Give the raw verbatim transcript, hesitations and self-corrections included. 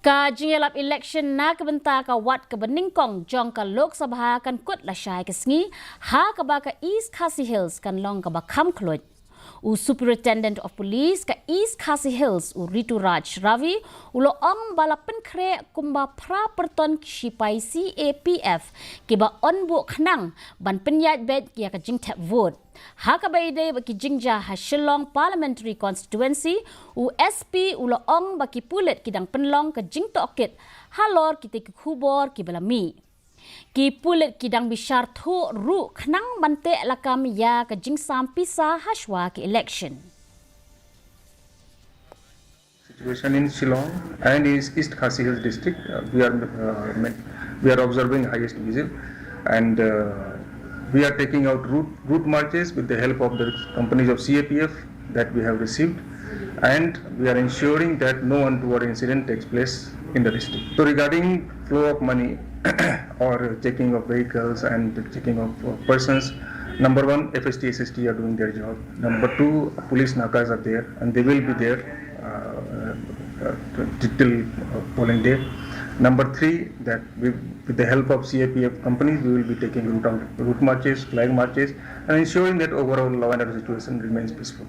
Ka jingïalap election na ka bynta ka wat kaba nyngkong jong ka Lok Sabha kan kut lashai ka sngi, ha kaba ka East Khasi Hills kan long kaba kham khluit. U Superintendent of Police ka East Khasi Hills, u Rituraj Ravi, u la ong ba la pynkhreh kumba phra pyrton ki shipai C A P F kiba yn buh khnang ban pynïaid beit ïa ka jingthep vote. Ha kaba ïadei bad ki jingjia ha Shillong Parliamentary Constituency, u S P u la ong ba ki pulit ki dang pynlong ka jingtohkit halor kitei ki khubor kiba la mih. Ki pulit ki dang bishar thuh ruh khnang ban teh lakam ïa ka jingsam pisa hashwa ki election. Situation in Shillong and in East Khasi Hills district, uh, we are uh, we are observing highest vigil, and uh, we are taking out route, route marches with the help of the companies of C A P F that we have received, and we are ensuring that no untoward incident takes place in the district. So regarding flow of money or checking of vehicles and checking of uh, persons, number one, F S T, S S T are doing their job. Number two, police nakas are there and they will be there uh, uh, till uh, polling day. Number three, that we, with the help of C A P F companies, we will be taking route, out, route marches, flag marches, and ensuring that overall law and order situation remains peaceful.